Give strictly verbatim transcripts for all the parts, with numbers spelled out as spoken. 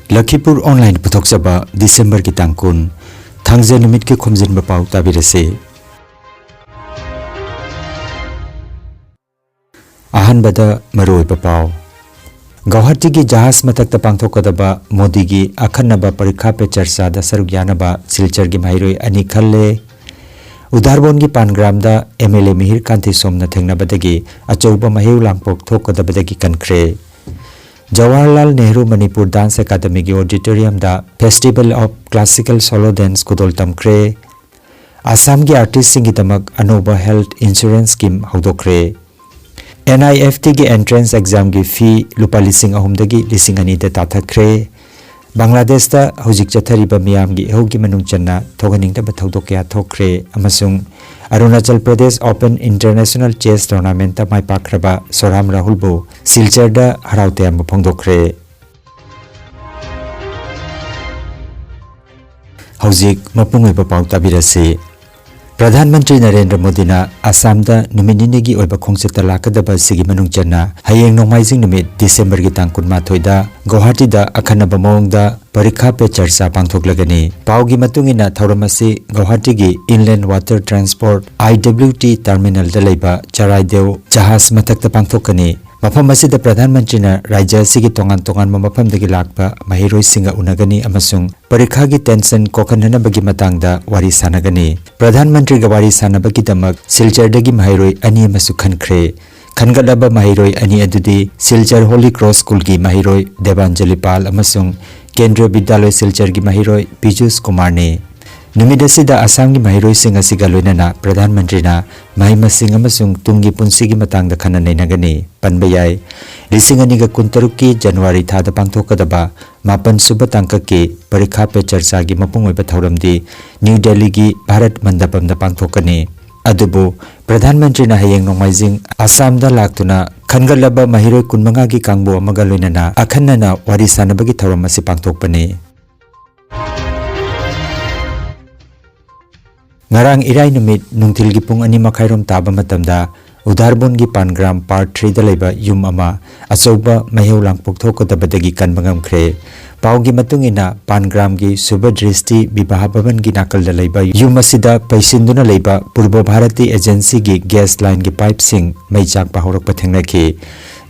ꯂꯈꯤꯄꯨꯔ online ꯄꯨꯊꯣꯛꯆꯕ ꯗꯤꯁꯦꯝꯕꯔꯒꯤ ꯇꯥꯡ ꯀꯨꯟ, ꯊꯥꯡꯖ ꯅꯨꯃꯤꯠꯀꯤ ꯈꯣꯝꯖꯤꯟꯕ ꯄꯥꯎ ꯇꯥꯕꯤꯔꯁꯤ꯫ ꯑꯍꯥꯟꯕꯗ ꯃꯔꯨꯑꯣꯏꯕ ꯄꯥꯎ꯫ ꯒꯧꯍꯥꯇꯤꯒꯤ ꯖꯍꯥꯖ ꯃꯊꯛꯇ ꯄꯥꯡꯊꯣꯛꯀꯗꯕ ꯃꯣꯗꯤꯒꯤ ꯑꯈꯟꯅꯕ ꯄꯔꯤꯈꯥ ꯄꯦ ꯆꯔꯆꯥꯗ ꯁꯔꯨꯛ ꯌꯥꯅꯕ ꯁꯤꯜꯆꯔꯒꯤ ꯃꯍꯩꯔꯣꯏ ꯑꯅꯤ ꯈꯜꯂꯦ꯫ ꯎꯗꯥꯔꯕꯣꯟꯒꯤ ꯄꯥꯟꯒ꯭ꯔꯥꯝꯗ ꯑꯦꯝ ꯑꯦꯜ ꯑꯦ ꯃꯤꯍꯤꯔ ꯀꯥꯟꯇꯤ ꯁꯣꯝꯅ ꯊꯦꯡꯅꯕꯗꯒꯤ ꯑꯆꯧꯕ ꯃꯍꯩ ꯂꯥꯡꯄꯣꯛ ꯊꯣꯛꯀꯗꯕꯗꯒꯤ ꯀꯟꯈ꯭ꯔꯦ꯫ ꯖꯋꯥꯍꯔꯂꯥꯜ ꯅꯦꯍꯔꯨ ꯃꯅꯤꯄꯨꯔ ꯗꯥꯟꯁ ꯑꯦꯀꯥꯗꯃꯤꯒꯤ ꯑꯣꯗꯤꯇꯣꯔꯤꯌꯝꯗ Festival of Classical Solo Dance ꯈꯨꯗꯣꯜ ꯇꯝꯈ꯭ꯔꯦ꯫ ꯑꯁꯥꯝꯒꯤ ꯑꯥꯔꯇꯤꯁꯁꯤꯡꯒꯤꯗꯃꯛ ꯑꯅꯧꯕ ꯍꯦꯜꯊ ꯏꯟꯁꯨꯔꯦꯟꯁ ꯁ꯭ꯀꯤꯝ ꯍꯧꯗꯣꯛꯈ꯭ꯔꯦ꯫ ꯑꯦꯟ ꯑꯥꯏ ꯑꯦꯐ ꯇꯤꯒꯤ ꯑꯦꯟꯇ꯭ꯔꯦꯟꯁ ꯑꯦꯛꯖꯥꯝꯒꯤ ꯐꯤ ꯂꯨꯄꯥ ꯂꯤꯁꯤꯡ ꯑꯍꯨꯝꯗꯒꯤ ꯂꯤꯁꯤꯡ ꯑꯅꯤꯗ ꯇꯥꯊꯈ꯭ꯔꯦ꯫ ꯕꯪꯒ꯭ꯂꯥꯗꯦꯁꯇ ꯍꯧꯖꯤꯛ ꯆꯠꯊꯔꯤꯕ ꯃꯤꯌꯥꯝꯒꯤ ꯏꯍꯧꯒꯤ ꯃꯅꯨꯡ ꯆꯟꯅ ꯊꯣꯛꯍꯟꯅꯤꯡꯗꯕ ꯊꯧꯗꯣꯛ ꯀꯌꯥ ꯊꯣꯛꯈ꯭ꯔꯦ ꯑꯃꯁꯨꯡ Arunachal Pradesh open international chess ꯇꯣꯔꯅꯥꯃꯦꯟꯠꯇ ꯃꯥꯏ ꯄꯥꯛꯈ꯭ꯔꯕ ꯁꯣꯔꯥꯝ ꯔꯥꯍꯨꯜꯕꯨ ꯁꯤꯜꯆꯔꯗ ꯍꯔꯥꯎ ꯇꯌꯥꯝꯕ ꯐꯣꯡꯗꯣꯛꯈ꯭ꯔꯦ꯫ ꯍꯧꯖꯤꯛ ꯃꯄꯨꯡ ꯑꯣꯏꯕ ꯄꯥꯎ ꯇꯥꯕꯤꯔꯁꯤ꯫ ꯄ꯭ꯔꯙꯥꯟ ꯃꯟꯇ꯭ꯔꯤ ꯅꯔꯦꯟꯗ꯭ꯔ ꯃꯣꯗꯤꯅ ꯑꯁꯥꯝꯗ ꯅꯨꯃꯤꯠ ꯅꯤꯅꯤꯒꯤ ꯑꯣꯏꯕ ꯈꯣꯡꯆꯠꯇ ꯂꯥꯛꯀꯗꯕ ꯑꯁꯤꯒꯤ ꯃꯅꯨꯡ ꯆꯟꯅ ꯍꯌꯦꯡ ꯅꯣꯡꯃꯥꯏꯖꯤꯡ ꯅꯨꯃꯤꯠ ꯗꯤꯁꯦꯝꯕꯔꯒꯤ ꯇꯥꯡ ꯀꯨꯟꯃꯥꯊꯣꯏꯗ ꯒꯧꯍꯥꯇꯤꯗ ꯑꯈꯟꯅꯕ ꯃꯑꯣꯡꯗ ꯄꯔꯤꯈꯥ ꯄꯦ ꯆꯔꯆꯥ ꯄꯥꯡꯊꯣꯛꯂꯒꯅꯤ꯫ ꯄꯥꯎꯒꯤ ꯃꯇꯨꯡ ꯏꯟꯅ ꯊꯧꯔꯝ ꯑꯁꯤ ꯒꯧꯍꯥꯇꯤꯒꯤ Inland Water Transport, I W T, ꯇꯔꯃꯤꯅꯦꯜꯗ ꯂꯩꯕ ꯆꯔꯥꯏꯗꯦꯎ ꯖꯍꯥꯖ ꯃꯊꯛꯇ ꯄꯥꯡꯊꯣꯛꯀꯅꯤ꯫ ꯃꯐꯝ ꯑꯁꯤꯗ ꯄ꯭ꯔꯙꯥꯟ ꯃꯟꯇ꯭ꯔꯤꯅ ꯔꯥꯖ꯭ꯌ ꯑꯁꯤꯒꯤ ꯇꯣꯉꯥꯟ ꯇꯣꯉꯥꯟꯕ ꯃꯐꯝꯗꯒꯤ ꯂꯥꯛꯄ ꯃꯍꯩꯔꯣꯏꯁꯤꯡꯒ ꯎꯅꯒꯅꯤ ꯑꯃꯁꯨꯡ ꯄꯔꯤꯈꯥꯒꯤ ꯇꯦꯟꯁꯟ ꯀꯣꯛꯍꯟꯅꯅꯕꯒꯤ ꯃꯇꯥꯡꯗ ꯋꯥꯔꯤ ꯁꯥꯟꯅꯒꯅꯤ꯫ ꯄ꯭ꯔꯙꯥꯟ ꯃꯟꯇ꯭ꯔꯤꯒ ꯋꯥꯔꯤ ꯁꯥꯟꯅꯕꯒꯤꯗꯃꯛ ꯁꯤꯜꯆꯔꯗꯒꯤ ꯃꯍꯩꯔꯣꯏ ꯑꯅꯤ ꯑꯃꯁꯨ ꯈꯟꯈ꯭ꯔꯦ꯫ ꯈꯟꯒꯠꯂꯕ ꯃꯍꯩꯔꯣꯏ ꯑꯅꯤ ꯑꯗꯨꯗꯤ ꯁꯤꯜꯆꯔ ꯍꯣꯂꯤ ꯀ꯭ꯔꯣꯁ ꯁ꯭ꯀꯨꯜꯒꯤ ꯃꯍꯩꯔꯣꯏ ꯗꯦꯕꯥꯟꯖꯂꯤ ꯄꯥꯜ ꯑꯃꯁꯨꯡ ꯀꯦꯟꯗ꯭ꯔꯤꯌ ꯕꯤꯗ꯭ꯌꯥꯂꯣꯏ ꯁꯤꯜꯆꯔꯒꯤ ꯃꯍꯩꯔꯣꯏ ꯄꯤꯖꯨꯁ ꯀꯨꯃꯥꯔꯅꯤ꯫ ꯅꯨꯃꯤꯠ ꯑꯁꯤꯗ ꯑꯁꯥꯝꯒꯤ ꯃꯍꯩꯔꯣꯏꯁꯤꯡ ꯑꯁꯤꯒ ꯂꯣꯏꯅꯅ ꯄ꯭ꯔꯙꯥꯟ ꯃꯟꯇ꯭ꯔꯤꯅ ꯃꯍꯩ ꯃꯁꯤꯡ ꯑꯃꯁꯨꯡ ꯇꯨꯡꯒꯤ ꯄꯨꯟꯁꯤꯒꯤ ꯃꯇꯥꯡꯗ ꯈꯟꯅ ꯅꯩꯅꯒꯅꯤ꯫ ꯄꯟꯕ ꯌꯥꯏ, ꯂꯤꯁꯤꯡ ꯑꯅꯤꯒ ꯀꯨꯟꯇꯔꯨꯛꯀꯤ ꯖꯅꯋꯥꯔꯤ ꯊꯥꯗ ꯄꯥꯡꯊꯣꯛꯀꯗꯕ ꯃꯥꯄꯟ ꯁꯨꯕ ꯇꯥꯡꯀꯛꯀꯤ ꯄꯔꯤꯈꯥ ꯄꯦ ꯆꯔꯆꯥꯒꯤ ꯃꯄꯨꯡ ꯑꯣꯏꯕ ꯊꯧꯔꯝꯗꯤ ꯅ꯭ꯌꯨ ꯗꯦꯜꯂꯤꯒꯤ ꯚꯥꯔꯠ ꯃꯟꯗꯄꯝꯗ ꯄꯥꯡꯊꯣꯛꯀꯅꯤ꯫ ꯑꯗꯨꯕꯨ ꯄ꯭ꯔꯙꯥꯟ ꯃꯟꯇ꯭ꯔꯤꯅ ꯍꯌꯦꯡ ꯅꯣꯡꯃꯥꯏꯖꯤꯡ ꯑꯁꯥꯝꯗ ꯂꯥꯛꯇꯨꯅ ꯈꯟꯒꯠꯂꯕ ꯃꯍꯩꯔꯣꯏ ꯀꯨꯟꯃꯉꯥꯒꯤ ꯀꯥꯡꯕꯨ ꯑꯃꯒ ꯂꯣꯏꯅꯅ ꯑꯈꯟꯅꯅ ꯋꯥꯔꯤ ꯁꯥꯟꯅꯕꯒꯤ ꯊꯧꯔꯝ ꯑꯁꯤ ꯄꯥꯡꯊꯣꯛꯄꯅꯤ꯫ ꯉꯔꯥꯡ ꯏꯔꯥꯏ ꯅꯨꯃꯤꯠ ꯅꯨꯡꯊꯤꯜꯒꯤ ꯄꯨꯡ ꯑꯅꯤ ꯃꯈꯥꯏꯔꯣꯝ ꯇꯥꯕ ꯃꯇꯝꯗ ꯎꯗꯥꯔꯕꯣꯟꯒꯤ ꯄꯥꯟꯒ꯭ꯔꯥꯝ ꯄꯥꯔꯠ ꯊ꯭ꯔꯤꯗ ꯂꯩꯕ ꯌꯨꯝ ꯑꯃ ꯑꯆꯧꯕ ꯃꯩꯍꯧ ꯂꯥꯡꯄꯣꯛ ꯊꯣꯛꯀꯗꯕꯗꯒꯤ ꯀꯟꯕ ꯉꯝꯈ꯭ꯔꯦ꯫ ꯄꯥꯎꯒꯤ ꯃꯇꯨꯡ ꯏꯟꯅ, ꯄꯥꯟꯒ꯭ꯔꯥꯝꯒꯤ ꯁꯨꯚ ꯗ꯭ꯔꯤꯁꯇꯤ ꯕꯤꯕꯥꯍ ꯚꯕꯟꯒꯤ ꯅꯥꯀꯜꯗ ꯂꯩꯕ ꯌꯨꯝ ꯑꯁꯤꯗ ꯄꯩꯁꯤꯟꯗꯨꯅ ꯂꯩꯕ ꯄꯨꯔꯕ ꯚꯥꯔꯇꯤ ꯑꯦꯖꯦꯟꯁꯤꯒꯤ ꯒ꯭ꯌꯥꯁ ꯂꯥꯏꯟꯒꯤ ꯄꯥꯏꯞꯁꯤꯡ ꯃꯩ ꯆꯥꯛꯄ ꯍꯧꯔꯛꯄ ꯊꯦꯡꯅꯈꯤ꯫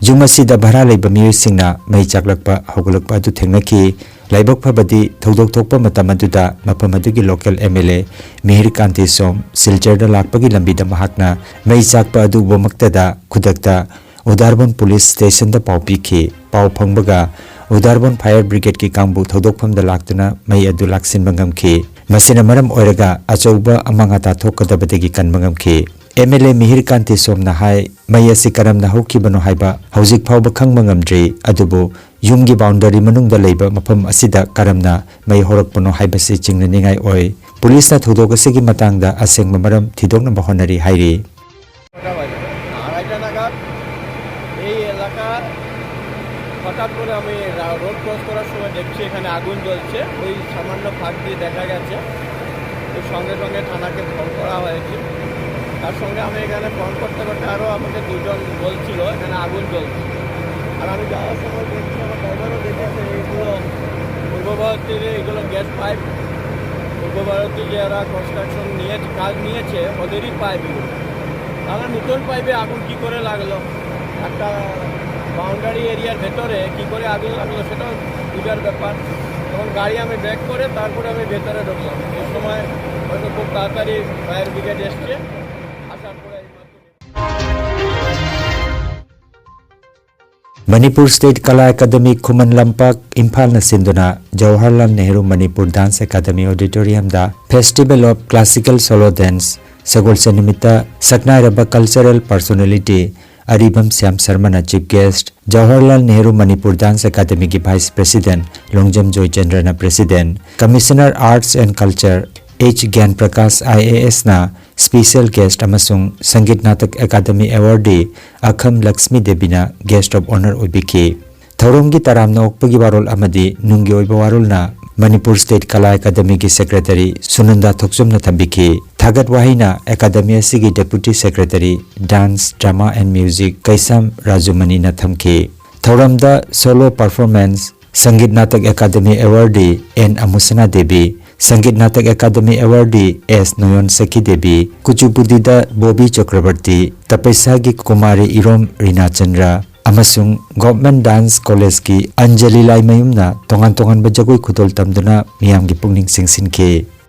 ꯌꯨꯝ ꯑꯁꯤꯗ ꯚꯔꯥ ꯂꯩꯕ ꯃꯤꯑꯣꯏꯁꯤꯡꯅ ꯃꯩ ꯆꯥꯛꯂꯛꯄ ꯍꯧꯒꯠꯂꯛꯄ ꯑꯗꯨ ꯊꯦꯡꯅꯈꯤ꯫ ꯂꯥꯏꯕꯛ ꯐꯕꯗꯤ, ꯊꯧꯗꯣꯛ ꯊꯣꯛꯄ ꯃꯇꯝ ꯑꯗꯨꯗ ꯃꯐꯝ ꯑꯗꯨꯒꯤ ꯂꯣꯀꯦꯜ ꯑꯦꯝ ꯑꯦꯜ ꯑꯦ ꯃꯤꯍꯤꯔ ꯀꯥꯟꯇꯤ ꯁꯣꯝ ꯁꯤꯜꯆꯔꯗ ꯂꯥꯛꯄꯒꯤ ꯂꯝꯕꯤꯗ ꯃꯍꯥꯛꯅ ꯃꯩ ꯆꯥꯛꯄ ꯑꯗꯨ ꯎꯕꯃꯛꯇꯗ ꯈꯨꯗꯛꯇ ꯎꯗꯥꯔꯕꯣꯟ ꯄꯨꯂꯤꯁ ꯁ꯭ꯇꯦꯁꯟꯗ ꯄꯥꯎ ꯄꯤꯈꯤ꯫ ꯄꯥꯎ ꯐꯪꯕꯒ ꯎꯗꯥꯔꯕꯣꯟ ꯐꯥꯌꯔ ꯕ꯭ꯔꯤꯒꯦꯗꯀꯤ ꯀꯥꯡꯕꯨ ꯊꯧꯗꯣꯛꯐꯝꯗ ꯂꯥꯛꯇꯨꯅ ꯃꯩ ꯑꯗꯨ ꯂꯥꯛꯁꯤꯟꯕ ꯉꯝꯈꯤ꯫ ꯃꯁꯤꯅ ꯃꯔꯝ ꯑꯣꯏꯔꯒ ꯑꯆꯧꯕ ꯑꯃꯥꯡ ꯑꯇꯥ ꯊꯣꯛꯀꯗꯕꯗꯒꯤ ꯀꯟꯕ ꯉꯝꯈꯤ꯫ ꯑꯦꯝ ꯑꯦꯜ ꯑꯦ ꯃꯤꯍꯤꯔ ꯀꯥꯟꯇꯤ ꯁꯣꯝꯅ ꯍꯥꯏ, ꯃꯩ ꯑꯁꯤ ꯀꯔꯝꯅ ꯍꯧꯈꯤꯕꯅꯣ ꯍꯥꯏꯕ ꯍꯧꯖꯤꯛ ꯐꯥꯎꯕ ꯈꯪꯕ ꯉꯝꯗ꯭ꯔꯤ, ꯑꯗꯨꯕꯨ ꯌꯨꯝꯒꯤ ꯕꯥꯎꯟꯗꯔꯤ ꯃꯅꯨꯡꯗ ꯂꯩꯕ ꯃꯐꯝ ꯑꯁꯤꯗ ꯀꯔꯝꯅ ꯃꯩ ꯍꯧꯔꯛꯄꯅꯣ ꯍꯥꯏꯕꯁꯤ ꯆꯤꯡꯅꯅꯤꯡꯉꯥꯏ ꯑꯣꯏ꯫ ꯄꯨꯂꯤꯁꯅ ꯊꯧꯗꯣꯛ ꯑꯁꯤꯒꯤ ꯃꯇꯥꯡꯗ ꯑꯁꯦꯡꯕ ꯃꯔꯝ ꯊꯤꯗꯣꯛꯅꯕ ꯍꯣꯠꯅꯔꯤ ꯍꯥꯏꯔꯤ꯫ আড়াইটা নাগাদ এই এলাকা হঠাৎ করে আমি রা-, রোড ক্রস করার সময় দেখছি এখানে আগুন জ্বলছে। ওই সামান্য ফাঁক দিয়ে দেখা গেছে, তো সঙ্গে সঙ্গে থানাকে ফোন করা হয়েছে। তার সঙ্গে আমি এখানে ফোন করতে করতে আরও আমাকে দুজন বলছিল এখানে আগুন জ্বলছে। আর আমি যাওয়ার সময় দেখছি, আমার ড্রাইভারও দেখেছে, এইগুলো পূর্ব ভারতের, এইগুলো গ্যাস পাইপ, পূর্ব ভারতে যারা কনস্ট্রাকশন নিয়ে কাজ নিয়েছে ওদেরই পাইপ এগুলো। তারা নতুন পাইপে আগুন কি করে লাগলো, একটা বাউন্ডারি এরিয়ার ভেতরে কি করে আগুন লাগলো, সেটাও পূজার ব্যাপার। তখন গাড়ি আমি ব্যাক করে তারপরে আমি ভেতরে ঢুকলাম। এই সময় হয়তো খুব তাড়াতাড়ি ফায়ার ব্রিগেড এসছে, আসার পরে এই মাধ্যমে Manipur State Kala Academy, Khuman Lampak, ꯏꯝꯐꯥꯜꯅ ꯁꯤꯟꯗꯨꯅ Jawaharlal Nehru Manipur Dance Academy Auditorium the Festival of Classical Solo Dance ꯁꯒꯣꯜꯁꯦꯟ ꯅꯨꯃꯤꯠꯇ ꯁꯛꯅꯥꯏꯔꯕ cultural personality ꯑꯔꯤꯕꯝ Shyam ꯁꯔꯃꯅ chief guest, Jawaharlal Nehru Manipur Dance Academy ꯒꯤ vice president Longjam ꯖꯣꯏꯆꯟꯗ꯭ꯔꯅ president, commissioner arts and culture H ꯒ꯭ꯌꯥꯟ Prakash I A S ꯅ special guest ꯑꯃꯁꯨꯡ Sangeet Natak academy awardee Akham Lakshmi ꯗꯦꯕꯤꯅ guest of honour ꯑꯣꯏꯕꯤꯈꯤ꯫ ꯊꯧꯔꯝꯒꯤ ꯇꯔꯥꯝꯅ ꯑꯣꯛꯄꯒꯤ ꯋꯥꯔꯣꯜ ꯑꯃꯗꯤ ꯅꯨꯡꯒꯤ ꯑꯣꯏꯕ ꯋꯥꯔꯣꯜꯅ ꯃꯅꯤꯄꯨꯔ State Kala Academy ꯒꯤ secretary ꯁꯨꯅꯟꯗꯥ ꯊꯣꯛꯆꯣꯝꯅ ꯊꯝꯕꯤꯈꯤ꯫ ꯊꯥꯒꯠ ꯋꯥꯍꯩꯅ ꯑꯦꯀꯥꯗꯃꯤ ꯑꯁꯤꯒꯤ Deputy Secretary, Dance, Drama and Music Keisham ꯔꯥꯖꯨꯃꯅꯤꯅ ꯊꯝꯈꯤ꯫ ꯊꯧꯔꯝꯗ solo performance, Sangeet Natak academy awardee N ꯑꯃꯨꯁꯅꯥ Devi, Sangeet Natak academy awardee S Noyon Sakhi Devi, ꯀꯨꯆꯤꯄꯨꯗꯤꯗ ꯕꯣꯕꯤ ꯆꯀ꯭ꯔꯕꯔꯇꯤ, ꯇꯄꯩꯁꯥꯒꯤ ꯀꯨꯃꯥꯔꯤ ꯏꯔꯣꯝ ꯔꯤꯅꯥ ꯆꯟꯗ꯭ꯔ ꯑꯃꯁꯨꯡ Government Dance Collegeꯀꯤ ꯑꯟꯖꯂꯤ ꯂꯥꯏꯃꯌꯨꯝꯅ ꯇꯣꯉꯥꯟ ꯇꯣꯉꯥꯟꯕ ꯖꯒꯣꯏ ꯈꯨꯗꯣꯜ ꯇꯝꯗꯨꯅ ꯃꯤꯌꯥꯝꯒꯤ ꯄꯨꯛꯅꯤꯡ ꯆꯤꯡꯁꯤꯟꯈꯤ꯫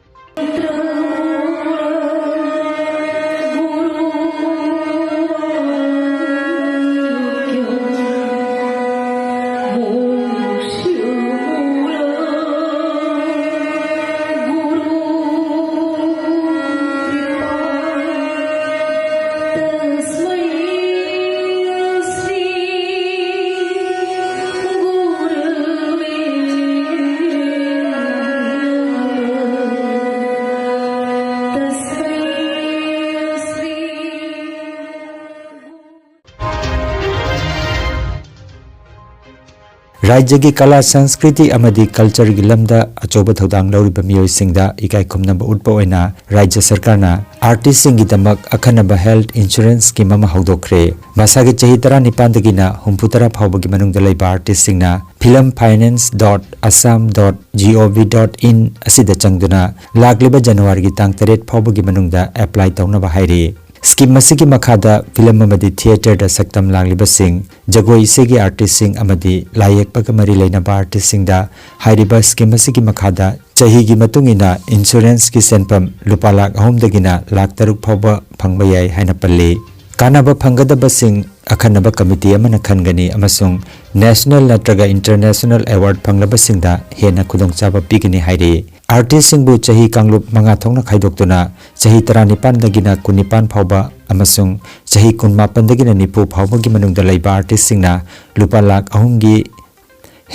ꯔꯥꯖ꯭ꯌꯒꯤ ꯀꯂꯥ, ꯁꯪꯁꯀ꯭ꯔꯤꯇꯤ ꯑꯃꯗꯤ cultureꯒꯤ ꯂꯝꯗ ꯑꯆꯧꯕ ꯊꯧꯗꯥꯡ ꯂꯧꯔꯤꯕ ꯃꯤꯑꯣꯏꯁꯤꯡꯗ ꯏꯀꯥꯏ ꯈꯨꯝꯅꯕ ꯎꯠꯄ ꯑꯣꯏꯅ ꯔꯥꯖ꯭ꯌ ꯁꯔꯀꯥꯔꯅ artistꯁꯤꯡꯒꯤꯗꯃꯛ ꯑꯈꯟꯅꯕ health insuranceꯀꯤ ꯃꯃ ꯍꯧꯗꯣꯛꯈ꯭ꯔꯦ꯫ ꯃꯁꯥꯒꯤ ꯆꯍꯤ ꯇꯔꯥꯅꯤꯄꯥꯟꯗꯒꯤꯅ ꯍꯨꯝꯐꯨꯇꯔꯥ ꯐꯥꯎꯕꯒꯤ ꯃꯅꯨꯡꯗ ꯂꯩꯕ artistꯁꯤꯡꯅ film finance dot assam dot gov dot in ꯑꯁꯤꯗ ꯆꯪꯗꯨꯅ ꯂꯥꯛꯂꯤꯕ ꯖꯅꯋꯥꯔꯤꯒꯤ ꯇꯥꯡ ꯇꯔꯦꯠ ꯐꯥꯎꯕꯒꯤ ꯃꯅꯨꯡꯗ apply ꯇꯧꯅꯕ ꯍꯥꯏꯔꯤ꯫ Scheme ꯑꯁꯤꯒꯤ ꯃꯈꯥꯗ film ꯑꯃꯗꯤ theatreꯗ ꯁꯛꯇꯝ ꯂꯥꯡꯂꯤꯕꯁꯤꯡ, ꯖꯒꯣꯏ ꯏꯁꯩꯒꯤ artistꯁꯤꯡ ꯑꯃꯗꯤ ꯂꯥꯏ ꯌꯦꯛꯄꯒ ꯃꯔꯤ ꯂꯩꯅꯕ artistꯁꯤꯡꯗ ꯍꯥꯏꯔꯤꯕ scheme ꯑꯁꯤꯒꯤ ꯃꯈꯥꯗ ꯆꯍꯤꯒꯤ ꯃꯇꯨꯡ ꯏꯟꯅ insuranceꯀꯤ ꯁꯦꯟꯐꯝ ꯂꯨꯄꯥ ꯂꯥꯈ ꯑꯍꯨꯝꯗꯒꯤꯅ ꯂꯥꯈ ꯇꯔꯨꯛ ꯐꯥꯎꯕ ꯐꯪꯕ ꯌꯥꯏ ꯍꯥꯏꯅ ꯄꯜꯂꯤ꯫ ꯀꯥꯟꯅꯕ ꯐꯪꯒꯗꯕꯁꯤꯡ ꯑꯈꯟꯅꯕ committee ꯑꯃꯅ ꯈꯟꯒꯅꯤ ꯑꯃꯁꯨꯡ national ꯅꯠꯇ꯭ꯔꯒ international award ꯐꯪꯂꯕꯁꯤꯡꯗ ꯍꯦꯟꯅ ꯈꯨꯗꯣꯡꯆꯥꯕ ꯄꯤꯒꯅꯤ ꯍꯥꯏꯔꯤ꯫ Artistꯁꯤꯡꯕꯨ ꯆꯍꯤ ꯀꯥꯡꯂꯨꯞ ꯃꯉꯥ ꯊꯣꯛꯅ ꯈꯥꯏꯗꯣꯛꯇꯨꯅ ꯆꯍꯤ ꯇꯔꯥꯅꯤꯄꯥꯟꯗꯒꯤꯅ ꯀꯨꯟꯅꯤꯄꯥꯟ ꯐꯥꯎꯕ ꯑꯃꯁꯨꯡ ꯆꯍꯤ ꯀꯨꯟꯃꯥꯄꯟꯗꯒꯤꯅ ꯅꯤꯐꯨ ꯐꯥꯎꯕꯒꯤ ꯃꯅꯨꯡꯗ ꯂꯩꯕ artistꯁꯤꯡꯅ ꯂꯨꯄꯥ ꯂꯥꯈ ꯑꯍꯨꯝꯒꯤ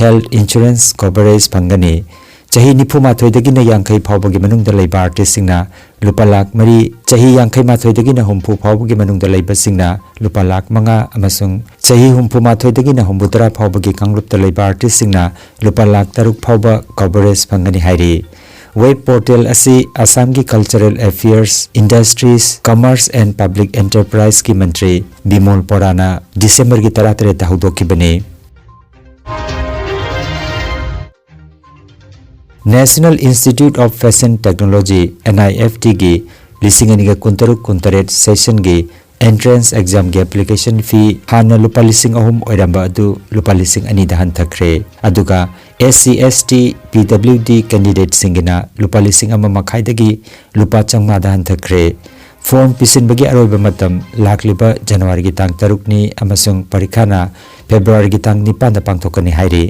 health insurance coverage ꯐꯪꯒꯅꯤ꯫ ꯆꯍꯤ ꯅꯤꯐꯨ ꯃꯥꯊꯣꯏꯗꯒꯤꯅ ꯌꯥꯡꯈꯩ ꯐꯥꯎꯕꯒꯤ ꯃꯅꯨꯡꯗ ꯂꯩꯕ artistꯁꯤꯡꯅ ꯂꯨꯄꯥ ꯂꯥꯈ ꯃꯔꯤ, ꯆꯍꯤ ꯌꯥꯡꯈꯩ ꯃꯥꯊꯣꯏꯗꯒꯤꯅ ꯍꯨꯝꯐꯨ ꯐꯥꯎꯕꯒꯤ ꯃꯅꯨꯡꯗ ꯂꯩꯕꯁꯤꯡꯅ ꯂꯨꯄꯥ ꯂꯥꯈ ꯃꯉꯥ ꯑꯃꯁꯨꯡ ꯆꯍꯤ ꯍꯨꯝꯐꯨ ꯃꯥꯊꯣꯏꯗꯒꯤꯅ ꯍꯨꯝꯐꯨ ꯇꯔꯥ ꯐꯥꯎꯕꯒꯤ ꯀꯥꯡꯂꯨꯞꯇ ꯂꯩꯕ artistꯁꯤꯡꯅ ꯂꯨꯄꯥ ꯂꯥꯈ ꯇꯔꯨꯛ ꯐꯥꯎꯕ coverage ꯐꯪꯒꯅꯤ ꯍꯥꯏꯔꯤ꯫ Web portal ꯑꯁꯤ ꯑꯁꯥꯝꯒꯤ Cultural Affairs, Industries, Commerce and Public Enterpriseꯀꯤ ꯃꯟꯇ꯭ꯔꯤ ꯕꯤꯃꯣꯜ ꯕꯣꯔꯥꯅ ꯗꯤꯁꯦꯝꯕꯔꯒꯤ ꯇꯔꯥꯇꯔꯦꯠꯇ ꯍꯧꯗꯣꯛꯈꯤꯕꯅꯤ꯫ National Institute of Fashion Technology, NIFTꯒꯤ ꯂꯤꯁꯤꯡ ꯑꯅꯤꯒ ꯀꯨꯟꯇꯔꯨꯛ ꯀꯨꯟꯇꯔꯦꯠ sessionꯒꯤ entrance examꯒꯤ application fee ꯍꯥꯟꯅ ꯂꯨꯄꯥ ꯂꯤꯁꯤꯡ ꯑꯍꯨꯝ ꯑꯣꯏꯔꯝꯕ ꯑꯗꯨ ꯂꯨꯄꯥ ꯂꯤꯁꯤꯡ ꯑꯅꯤꯗ ꯍꯟꯊꯈ꯭ꯔꯦ꯫ ꯑꯗꯨꯒ SC, ST, PWD candidateꯁꯤꯡꯒꯤꯅ ꯂꯨꯄꯥ ꯂꯤꯁꯤꯡ ꯑꯃ ꯃꯈꯥꯏꯗꯒꯤ ꯂꯨꯄꯥ ꯆꯥꯝꯃꯉꯥꯗ ꯍꯟꯊꯈ꯭ꯔꯦ꯫ Form ꯄꯤꯁꯤꯟꯕꯒꯤ ꯑꯔꯣꯏꯕ ꯃꯇꯝ ꯂꯥꯛꯂꯤꯕ ꯖꯅꯋꯥꯔꯤꯒꯤ ꯇꯥꯡ ꯇꯔꯨꯛꯅꯤ ꯑꯃꯁꯨꯡ ꯄꯔꯤꯈꯥꯅ ꯐꯦꯕ꯭ꯔꯨꯋꯥꯔꯤꯒꯤ ꯇꯥꯡ ꯅꯤꯄꯥꯟꯗ ꯄꯥꯡꯊꯣꯛꯀꯅꯤ ꯍꯥꯏꯔꯤ꯫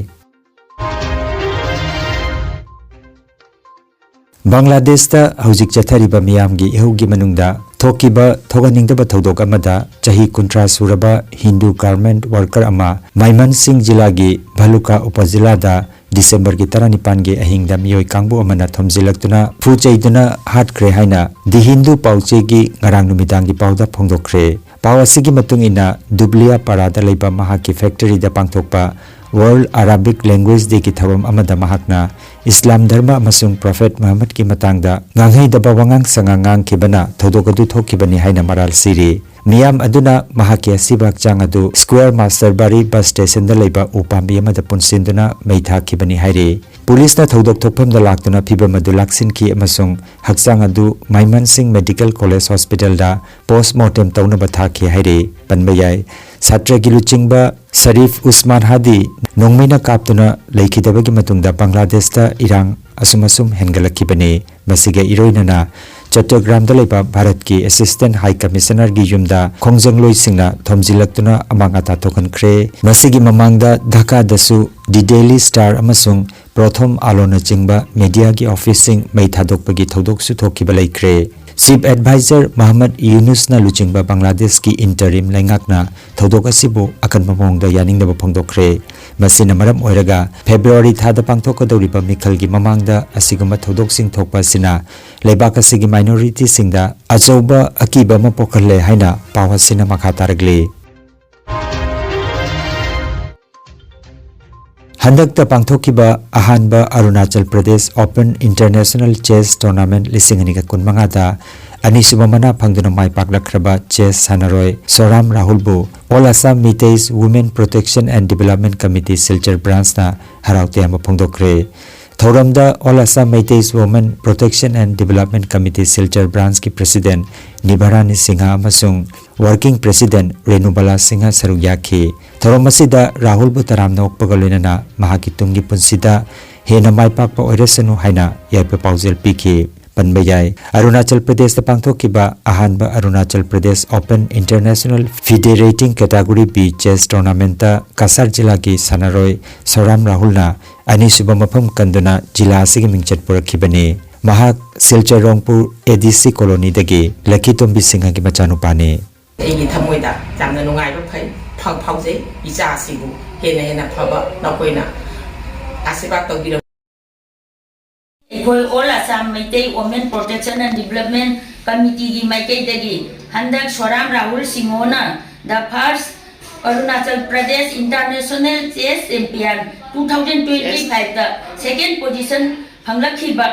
ꯕꯪꯒ꯭ꯂꯥꯗꯦꯁꯇ ꯍꯧꯖꯤꯛ ꯆꯠꯊꯔꯤꯕ ꯃꯤꯌꯥꯝꯒꯤ ꯏꯍꯧꯒꯤ ꯃꯅꯨꯡꯗ ꯊꯣꯛꯈꯤꯕ ꯊꯣꯛꯍꯟꯅꯤꯡꯗꯕ ꯊꯧꯗꯣꯛ ꯑꯃꯗ ꯆꯍꯤ ꯀꯨꯟꯊ꯭ꯔꯥ ꯁꯨꯔꯕ ꯍꯤꯟꯗꯨ garment worker ꯑꯃ ꯃꯥꯏꯃꯟꯁꯤꯡ ꯖꯤꯂꯥꯒꯤ ꯚꯂꯨꯀꯥ ꯎꯄꯖꯤꯂꯥꯗ ꯗꯤꯁꯦꯝꯕꯔꯒꯤ ꯇꯔꯥꯅꯤꯄꯥꯟꯒꯤ ꯑꯍꯤꯡꯗ ꯃꯤꯑꯣꯏ ꯀꯥꯡꯕꯨ ꯑꯃꯅ ꯊꯣꯝꯖꯤꯜꯂꯛꯇꯨꯅ ꯐꯨ ꯆꯩꯗꯨꯅ ꯍꯥꯠꯈ꯭ꯔꯦ ꯍꯥꯏꯅ ꯗꯤ ꯍꯤꯟꯗꯨ ꯄꯥꯎꯆꯦꯒꯤ ꯉꯔꯥꯡ ꯅꯨꯃꯤꯗꯥꯡꯒꯤ ꯄꯥꯎꯗ ꯐꯣꯡꯗꯣꯛꯈ꯭ꯔꯦ꯫ ꯄꯥꯎ ꯑꯁꯤꯒꯤ ꯃꯇꯨꯡ ꯏꯟꯅ, ꯗꯨꯕ꯭ꯂꯤꯌꯥ ꯄꯥꯔꯥꯗ ꯂꯩꯕ ꯃꯍꯥꯛꯀꯤ factoryꯗ ꯄꯥꯡꯊꯣꯛꯄ World Arabic Language Dayꯒꯤ ꯊꯧꯔꯝ ꯑꯃꯗ ꯃꯍꯥꯛꯅ ꯏꯁꯂꯥꯝ ꯙꯔꯃ ꯑꯃꯁꯨꯡ Prophet ꯃꯨꯍꯝꯃꯗꯀꯤ ꯃꯇꯥꯡꯗ ꯉꯥꯡꯍꯩꯗꯕ ꯋꯥꯉꯥꯡ ꯁꯉꯥꯡ ꯉꯥꯡꯈꯤꯕꯅ ꯊꯧꯗꯣꯛ ꯑꯗꯨ ꯊꯣꯛꯈꯤꯕꯅꯤ ꯍꯥꯏꯅ ꯃꯔꯥꯜ ꯁꯤꯔꯤ꯫ ꯃꯤꯌꯥꯝ ꯑꯗꯨꯅ ꯃꯍꯥꯛꯀꯤ ꯑꯁꯤꯕ ꯍꯛꯆꯥꯡ ꯑꯗꯨ Square Master Bari bus stationꯗ ꯂꯩꯕ ꯎ ꯄꯥꯝꯕꯤ ꯑꯃꯗ ꯄꯨꯟꯁꯤꯟꯗꯨꯅ ꯃꯩ ꯊꯥꯈꯤꯕꯅꯤ ꯍꯥꯏꯔꯤ꯫ ꯄꯨꯂꯤꯁꯅ ꯊꯧꯗꯣꯛ ꯊꯣꯛꯐꯝꯗ ꯂꯥꯛꯇꯨꯅ ꯐꯤꯚꯝ ꯑꯗꯨ ꯂꯥꯛꯁꯤꯟꯈꯤ ꯑꯃꯁꯨꯡ ꯍꯛꯆꯥꯡ ꯑꯗꯨ ꯃꯥꯏꯃꯟꯁꯤꯡ Medical College Hospitalꯗ post mortem ꯇꯧꯅꯕ ꯊꯥꯈꯤ ꯍꯥꯏꯔꯤ꯫ ꯄꯟꯕ ꯌꯥꯏ, ꯁꯥꯇ꯭ꯔꯒꯤ ꯂꯨꯆꯤꯡꯕ ꯁꯔꯤꯐ ꯎꯁꯃꯥꯟ ꯍꯥꯗꯤ ꯅꯣꯡꯃꯩꯅ ꯀꯥꯞꯇꯨꯅ ꯂꯩꯈꯤꯗꯕꯒꯤ ꯃꯇꯨꯡꯗ ꯕꯪꯒ꯭ꯂꯥꯗꯦꯁꯇ ꯏꯔꯥꯡ ꯑꯁꯨꯝ ꯑꯁꯨꯝ ꯍꯦꯟꯒꯠꯂꯛꯈꯤꯕꯅꯤ꯫ ꯃꯁꯤꯒ ꯏꯔꯣꯏꯅꯅ ꯆꯠꯇꯣꯒ꯭ꯔꯥꯝꯗ ꯂꯩꯕ ꯚꯥꯔꯠꯀꯤ Assistant High Commissionerꯒꯤ ꯌꯨꯝꯗ ꯈꯣꯡꯖꯪꯂꯣꯏꯁꯤꯡꯅ ꯊꯣꯝꯖꯤꯜꯂꯛꯇꯨꯅ ꯑꯃꯥꯡ ꯑꯇꯥ ꯊꯣꯛꯍꯟꯈ꯭ꯔꯦ꯫ ꯃꯁꯤꯒꯤ ꯃꯃꯥꯡꯗ ꯙꯥꯀꯥꯗꯁꯨ The Daily Star ꯑꯃꯁꯨꯡ ꯄ꯭ꯔꯣꯊꯣꯝ ꯑꯥꯂꯣꯅꯆꯤꯡꯕ mediaꯒꯤ officeꯁꯤꯡ ꯃꯩ ꯊꯥꯗꯣꯛꯄꯒꯤ ꯊꯧꯗꯣꯛꯁꯨ ꯊꯣꯛꯈꯤꯕ ꯂꯩꯈ꯭ꯔꯦ꯫ Chief Advisor ꯃꯍꯝꯃꯗ ꯌꯨꯅꯨꯁꯅ ꯂꯨꯆꯤꯡꯕ ꯕꯪꯒ꯭ꯂꯥꯗꯦꯁꯀꯤ interim ꯂꯩꯉꯥꯛꯅ ꯊꯧꯗꯣꯛ ꯑꯁꯤꯕꯨ ꯑꯀꯟꯕ ꯃꯑꯣꯡꯗ ꯌꯥꯅꯤꯡꯗꯕ ꯐꯣꯡꯗꯣꯛꯈ꯭ꯔꯦ꯫ ꯃꯁꯤꯅ ꯃꯔꯝ ꯑꯣꯏꯔꯒ ꯐꯦꯕ꯭ꯔꯨꯋꯥꯔꯤ ꯊꯥꯗ ꯄꯥꯡꯊꯣꯛꯀꯗꯧꯔꯤꯕ ꯃꯤꯈꯜꯒꯤ ꯃꯃꯥꯡꯗ ꯑꯁꯤꯒꯨꯝꯕ ꯊꯧꯗꯣꯛꯁꯤꯡ ꯊꯣꯛꯄ ꯑꯁꯤꯅ ꯂꯩꯕꯥꯛ ꯑꯁꯤꯒꯤ minorityꯁꯤꯡꯗ ꯑꯆꯧꯕ ꯑꯀꯤꯕ ꯑꯃ ꯄꯣꯛꯍꯜꯂꯦ ꯍꯥꯏꯅ ꯄꯥꯎ ꯑꯁꯤꯅ ꯃꯈꯥ ꯇꯥꯔꯛꯂꯤ꯫ ꯍꯟꯗꯛꯇ ꯄꯥꯡꯊꯣꯛꯈꯤꯕ ꯑꯍꯥꯟꯕ Arunachal Pradesh open international chess tournament ꯂꯤꯁꯤꯡ ꯑꯅꯤꯒ ꯀꯨꯟꯃꯉꯥꯗ ꯑꯅꯤꯁꯨꯕ ꯃꯅꯥ ꯐꯪꯗꯨꯅ ꯃꯥꯏ ꯄꯥꯛꯂꯛꯈ꯭ꯔꯕ ꯆꯦꯁ ꯁꯥꯟꯅꯔꯣꯏ ꯁꯣꯔꯥꯝ ꯔꯥꯍꯨꯜꯕꯨ All Assam Meiteis Women Protection and Development Committee Silchar ꯕ꯭ꯔꯥꯟꯁꯅ ꯍꯔꯥꯎ ꯇꯌꯥꯝꯕ ꯐꯣꯡꯗꯣꯛꯈ꯭ꯔꯦ꯫ ꯊꯧꯔꯝꯗ All Assam Meiteis Women Protection and Development Committee Silchar ꯕ꯭ꯔꯥꯟꯁꯀꯤ ꯄ꯭ꯔꯦꯁꯤꯗꯦꯟꯠ ꯅꯤꯚꯥꯔꯥꯅꯤ ꯁꯤꯡꯍ ꯑꯃꯁꯨꯡ ꯋꯥꯔꯀꯤꯡ ꯄ꯭ꯔꯦꯁꯤꯗꯦꯟꯠ ꯔꯦꯅꯨꯕꯂꯥ ꯁꯤꯡꯍ ꯁꯔꯨꯛ ꯌꯥꯈꯤ꯫ ꯊꯧꯔꯝ ꯑꯁꯤꯗ ꯔꯥꯍꯨꯜꯕꯨ ꯇꯔꯥꯝꯅ ꯑꯣꯛꯄꯒ ꯂꯣꯏꯅꯅ ꯃꯍꯥꯛꯀꯤ ꯇꯨꯡꯒꯤ ꯄꯨꯟꯁꯤꯗ ꯍꯦꯟꯅ ꯃꯥꯏ ꯄꯥꯛꯄ ꯑꯣꯏꯔꯁꯅꯨ ꯍꯥꯏꯅ ꯌꯥꯏꯐ ꯄꯥꯎꯖꯦꯜ ꯄꯤꯈꯤ꯫ ꯄꯟꯕ ꯌꯥꯏ, ꯑꯔꯨꯅꯥꯆꯜ ꯄ꯭ꯔꯗꯦꯁꯇ ꯄꯥꯡꯊꯣꯛꯈꯤꯕ ꯑꯍꯥꯟꯕ Arunachal Pradesh open international FIDE rating category B chess ꯇꯣꯔꯅꯥꯃꯦꯟꯠꯇ ꯀꯁꯥꯔ ꯖꯤꯂꯥꯒꯤ ꯁꯥꯟꯅꯔꯣꯏ ꯁꯣꯔꯥꯝ ꯔꯥꯍꯨꯜꯅ ꯑꯅꯤꯁꯨꯕ ꯃꯐꯝ ꯀꯟꯗꯨꯅ ꯖꯤꯂꯥ ꯑꯁꯤꯒꯤ ꯃꯤꯡꯆꯠ ꯄꯨꯔꯛꯈꯤꯕꯅꯤ꯫ ꯃꯍꯥꯛ ꯁꯤꯜꯆꯔ ꯔꯣꯡꯄꯨꯔ ꯑꯦ ꯗꯤ ꯁꯤ ꯀꯣꯂꯣꯅꯤꯗꯒꯤ ꯂꯛꯈꯤꯇꯣꯝꯕꯤ ꯁꯤꯡꯍꯒꯤ ꯃꯆꯥꯅꯨꯄꯥꯅꯤ꯫ ꯑꯩꯒꯤ ꯊꯃꯣꯏꯗ ꯌꯥꯝꯅ ꯅꯨꯡꯉꯥꯏꯕ ꯐꯩ-, ꯐꯥꯎ-, ꯐꯥꯎꯖꯩ꯫ ꯏꯆꯥꯁꯤꯕꯨ ꯍꯦꯟꯅ ꯍꯦꯟꯅ ꯐꯕ ꯅꯈꯣꯏꯅ ꯑꯥꯁꯤꯔꯕꯥꯗ ꯇꯧꯕꯤꯔꯝꯃꯨ꯫ ꯑꯩꯈꯣꯏ All Assam Meitei Women Protection and Development Committeeꯒꯤ ꯃꯥꯏꯀꯩꯗꯒꯤ ꯍꯟꯗꯛ ꯁꯣꯔꯥꯝ Rahul ꯁꯤꯡꯍꯣꯅ the first Arunachal Pradesh International Chess Champion two thousand twenty fiveꯇ second position ꯐꯪꯂꯛꯈꯤꯕ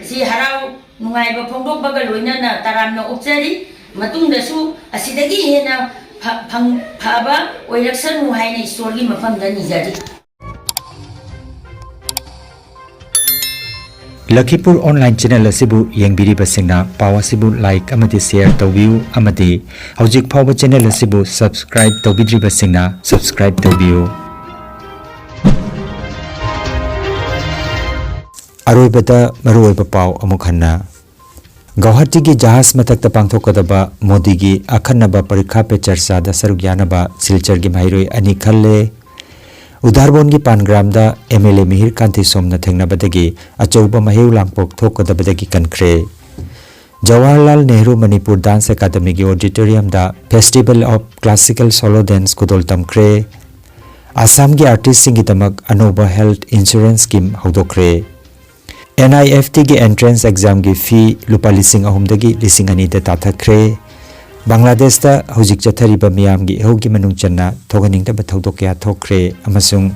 ꯑꯁꯤ ꯍꯔꯥꯎ ꯅꯨꯡꯉꯥꯏꯕ ꯐꯣꯡꯗꯣꯛꯄꯒ ꯂꯣꯏꯅꯅ ꯇꯔꯥꯝꯅ ꯑꯣꯛꯆꯔꯤ꯫ ꯃꯇꯨꯡꯗꯁꯨ ꯑꯁꯤꯗꯒꯤ ꯍꯦꯟꯅ ꯐ-, ꯐꯪ-, ꯐꯕ ꯑꯣꯏꯔꯛꯁꯅꯨ ꯍꯥꯏꯅ ꯏꯁꯣꯔꯒꯤ ꯃꯐꯝꯗ ꯅꯤꯖꯔꯤ꯫ ꯂꯈꯤꯄꯨꯔ online channel ꯑꯁꯤꯕꯨ ꯌꯦꯡꯕꯤꯔꯤꯕꯁꯤꯡꯅ ꯄꯥꯎ ꯑꯁꯤꯕꯨ like ꯑꯃꯗꯤ share ꯇꯧꯕꯤꯌꯨ ꯑꯃꯗꯤ ꯍꯧꯖꯤꯛ ꯐꯥꯎꯕ channel ꯑꯁꯤꯕꯨ subscribe ꯇꯧꯕꯤꯗ꯭ꯔꯤꯕꯁꯤꯡꯅ subscribe ꯇꯧꯕꯤꯌꯨ꯫ ꯑꯔꯣꯏꯕꯗ ꯃꯔꯨꯑꯣꯏꯕ ꯄꯥꯎ ꯑꯃꯨꯛ ꯍꯟꯅ꯫ ꯒꯧꯍꯥꯇꯤꯒꯤ ꯖꯍꯥꯖ ꯃꯊꯛꯇ ꯄꯥꯡꯊꯣꯛꯀꯗꯕ ꯃꯣꯗꯤꯒꯤ ꯑꯈꯟꯅꯕ ꯄꯔꯤꯈꯥ ꯄꯦ ꯆꯔꯆꯥꯗ ꯁꯔꯨꯛ ꯌꯥꯅꯕ ꯁꯤꯜꯆꯔꯒꯤ ꯃꯍꯩꯔꯣꯏ ꯑꯅꯤ ꯈꯜꯂꯦ꯫ ꯎꯗꯥꯔꯕꯣꯟꯒꯤ ꯄꯥꯟꯒ꯭ꯔꯥꯝꯗ M L A ꯃꯤꯍꯤꯔ ꯀꯥꯟꯇꯤ ꯁꯣꯝꯅ ꯊꯦꯡꯅꯕꯗꯒꯤ ꯑꯆꯧꯕ ꯃꯍꯩ ꯂꯥꯡꯄꯣꯛ ꯊꯣꯛꯀꯗꯕꯗꯒꯤ ꯀꯟꯈ꯭ꯔꯦ꯫ Jawaharlal Nehru Manipur dance academyꯒꯤ auditoriumꯗ Festival of Classical Solo Dance ꯈꯨꯗꯣꯜ ꯇꯝꯈ꯭ꯔꯦ꯫ ꯑꯁꯥꯝꯒꯤ artistꯁꯤꯡꯒꯤꯗꯃꯛ ꯑꯅꯧꯕ health insurance scheme ꯍꯧꯗꯣꯛꯈ꯭ꯔꯦ꯫ N I F Tꯒꯤ entrance examꯒꯤ fee ꯂꯨꯄꯥ ꯂꯤꯁꯤꯡ ꯑꯍꯨꯝꯗꯒꯤ ꯂꯤꯁꯤꯡ ꯑꯅꯤꯗ ꯇꯥꯊꯈ꯭ꯔꯦ꯫ ꯕꯪꯒ꯭ꯂꯥꯗꯦꯁꯇ ꯍꯧꯖꯤꯛ ꯆꯠꯊꯔꯤꯕ ꯃꯤꯌꯥꯝꯒꯤ ꯏꯍꯧꯒꯤ ꯃꯅꯨꯡ ꯆꯟꯅ ꯊꯣꯛꯍꯟꯅꯤꯡꯗꯕ ꯊꯧꯗꯣꯛ ꯀꯌꯥ ꯊꯣꯛꯈ꯭ꯔꯦ ꯑꯃꯁꯨꯡ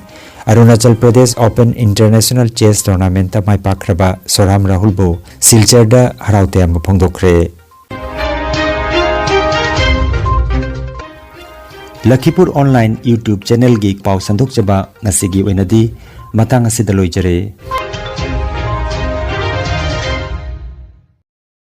Arunachal Pradesh open international chess ꯇꯣꯔꯅꯥꯃꯦꯟꯠꯇ ꯃꯥꯏ ꯄꯥꯛꯈ꯭ꯔꯕ ꯁꯣꯔꯥꯝ ꯔꯥꯍꯨꯜꯕꯨ ꯁꯤꯜꯆꯔꯗ ꯍꯔꯥꯎ ꯇꯌꯥꯝꯕ ꯐꯣꯡꯗꯣꯛꯈ꯭ꯔꯦ꯫ ꯂꯈꯤꯄꯨꯔ ꯑꯣꯟꯂꯥꯏꯟ YouTube ꯆꯦꯅꯦꯜꯒꯤ ꯄꯥꯎ ꯁꯟꯗꯣꯛꯆꯕ ꯉꯁꯤꯒꯤ ꯑꯣꯏꯅꯗꯤ ꯃꯇꯥꯡ ꯑꯁꯤꯗ ꯂꯣꯏꯖꯔꯦ꯫